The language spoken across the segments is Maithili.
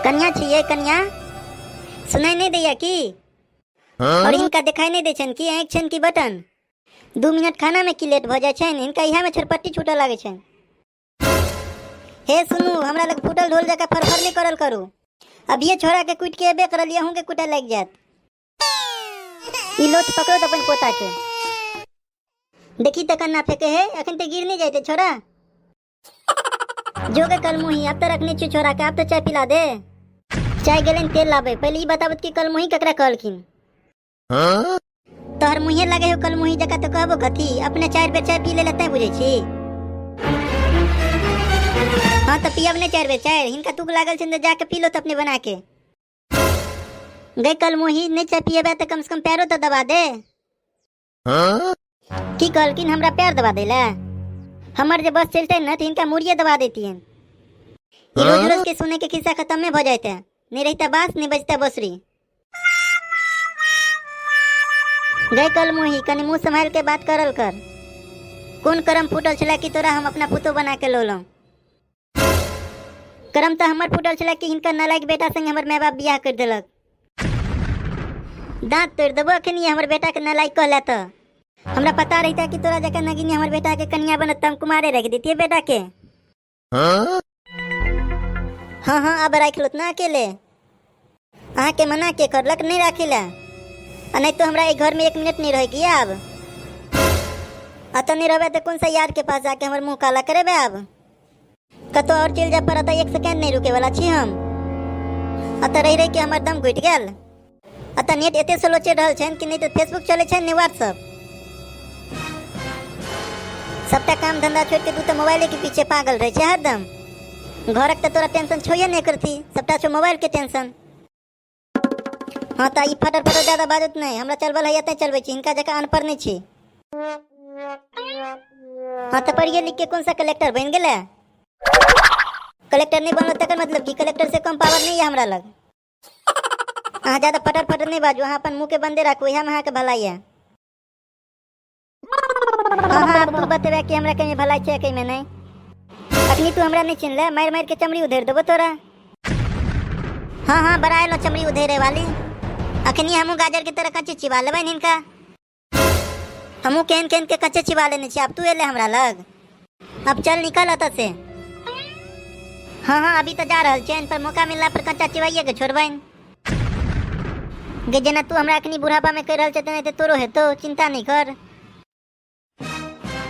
कनिया छियै कनिया, सुनाई नहि दैया की? और हिनका देखाई नहि दै छनि की? आँखि छनि की बटन? 2 मिनट खानामे की लेट भऽ जाइ छनि हिनका? इएहमे छोटपट्टी छूटऽ लागै छनि। हे सुनू, हमरा लग फूटल ढोल जकाँ फरफर नहि करल करू। अभिये छोड़ा के कुटि के एबे करल, अहूँ के कुटऽ लागि जायत। ई लोथ पकड़ो तऽ अपन पोता के देखी तऽ कन्ना फेके है। अखन तऽ गिर नहि जाइते छोड़ा जो के कल मुही। अब तऽ रखने छी छोड़ा के, अब तऽ चाय पिला दे। चाय गेलन तेल लाबे, पहले ई बताबत कि कल मुही ककरा कहलखिन। तोहर मुँहे लगे हो कल मुही जकाँ तऽ कहबो कथी? अपने 4 बेर चाय पी लेले तैं बुझै छी। हाँ तऽ पियब नहि 4 बेर चाय? हिनका तुक लागल छनि तऽ जाके पी लो तऽ अपने बना के। गई कल मुही, नहि चाय पियबे तऽ कम से कम पैरो तऽ दबा दे। की कहलखिन? हमरा पैर दबा दै लए? हमर जे बस चलते ने तऽ हिनका मुड़िए दबा देतियन। ई रोज रोज के सुने के खिस्सा खत्मे भऽ जाइते। नहीं रहिता बास, नहीं बजता बसरी। गई कल मुही, कनी मुँह संभाल के बात करल कर। कोन करम फूटल छला कि तोरा हम अपना पुतो बना के लोलहुँ? करम तऽ हमर फूटल छला कि हिनकर नालायक बेटा संगे हमर माय बाप बियाह कर देलक। दाँत तोड़ि देबो अखन ई हमर बेटा के नालायक कहला। तऽ हमरा पता रहिता कि तोरा जकाँ नगिनी हमर बेटा के कनिया बनत तऽ हम कुमारे रख देतियै बेटा के। हाँ हाँ, अब राखि लो ना अकेले। अहाँके मना के करलक नहीं राखी ला? आ नहीं तो हमरा एहि घर में 1 मिनट नहीं रहेगी आब। अतऽ नहीं रहबे तऽ कौन सा यार के पास जाके हमर मुंह काला करेबे? आब कतौ और चलि जाय पड़त, 1 सेकेंड नहीं रुके वाला छी हम। अतऽ रहि रहि के हमर दम घुटि गेल। अतऽ नेट एते स्लो चलि रहल छनि कि नहि तऽ फेसबुक चलै छनि, नहि व्हाट्सअप। सबटा काम धंधा छोड़ि के तू तऽ मोबाइले के पीछे पागल रहै छै हरदम। घरक तऽ तोरा टेंशन छोइए नहि करती, सबटा छौ मोबाइल के टेंशन। हाँ तऽ ई फटर फटर ज्यादा बाजत नहि। हमरा चलबल है तैं चलबै छी, हिनका जकाँ अनपढ़ नहि छी। हाँ तऽ पढ़िए लिख के कौन सा कलेक्टर बनि गेलै? कलेक्टर नहि बनल तकर मतलब की? कलेक्टर से कम पावर नहीं है हमरा लग। अहाँ ज्यादा फटर फटर नहि बाजू। अहाँ अपन मुँह के बंदे राखू, इएह में अहाँके भलाई है। हाँ हाँ, आब तू बतेबे कि हमरा कहीं भलाई छै, कहीं में नहीं। अखनी तू हमरा नहीं चिन्हले, मारि मारि के चमड़ी उधेर देबो तोरा। हाँ हाँ, बड़ा एलो चमड़ी उधेरे वाली। अखनी हमहूँ गाजर के तरह कच्चे चिबा लेबनि हिनका। हमहूँ केहन केहन के कच्चे चिबा लेने छी। आब तू एले हमरा लग? अब चल, निकल अतऽ से। हाँ हाँ, अभी तऽ जा रहल छियनि, पर मौका मिलला पर कच्चा चिबाइए के छोड़बनि। गे, जेना तू हमरा अखनी बुढ़ापा में कहि रहल छै तेनाहिते तोरो हेतौ, चिंता नहीं कर।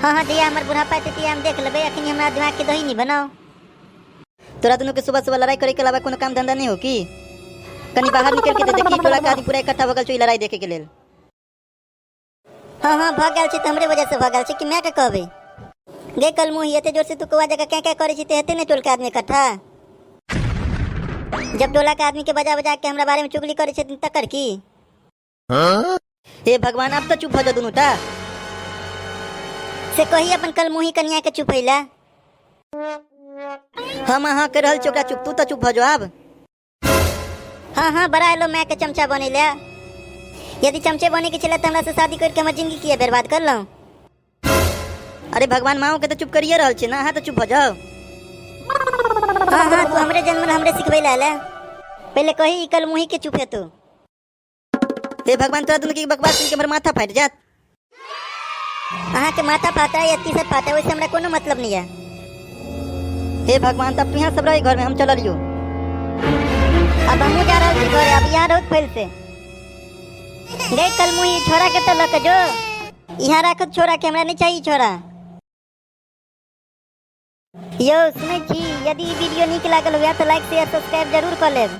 हाँ हाँ, जहिया हमर बुढ़ापा हेतै तहिया हम देख लेबै। अखनी हमरा दिमाग के दही नहीं बनाओ। तोरा दुनू के सुबह सुबह लड़ाई करे के अलावा कोनो काम धंधा नहीं हो की? कनी बाहर निकल के तो देखी, टोला के आदमी पूरा इकट्ठा हो गेल छौ ई लड़ाई देखे के लेल। हाँ हाँ, भऽ गेल छै तऽ हमरे वजह से भऽ गेल छै कि मायके कहबै? गे कल मुँह, एते जोर से तू कौआ जकाँ क्या क्या करै छी तऽ हेतै ने टोलके आदमी इकट्ठा? जब टोला के आदमी के बजा बजा के हमरा बारे में चुगली करै छथिन तकर की? हे भगवान, अब तो चुप हो जा दुनू टा। से कही अपन कल मुँही कनिया के चुपैला। हम अहाँ कर रहल छी ओकरा चुप, तू तो चुप हो जो आब। हाँ हाँ, बड़ा एलो माय के चमचा बने ले। यदि चमचे बने के छले तऽ हमरा से शादी करके हमर जिंदगी किया बर्बाद कर लूं? अरे भगवान, माओ के तो चुप करिए रहल छी ना, अहाँ तो चुप हो जाओ। हाँ हाँ, तू हमरे जन्म हमरे सिखबै ला आले। पहले कही ई कल मुही के चुप है तू। हे भगवान, तोरा दुनू के बकवास सुन के हमर माथा फाटि जात। अहाँके माथा फाटा या तीसर फाटा, ओहिसँ हमरा कोनो मतलब नहीं है। हे भगवान, तब तू यहाँ सब रही घर में, हम चललियो। अब हमहूँ जा रहल छी घरे, अब यहाँ रहत फैल से। गई कल मुही, छोरा के तो लके जो, यहाँ राखत छोरा के, हमरा नहीं चाहिए छोरा। यौ सुनै छी, यदि ई वीडियो नीक लागल हुए तऽ लाइक, शेयर, सब्सक्राइब जरूर कऽ लेब।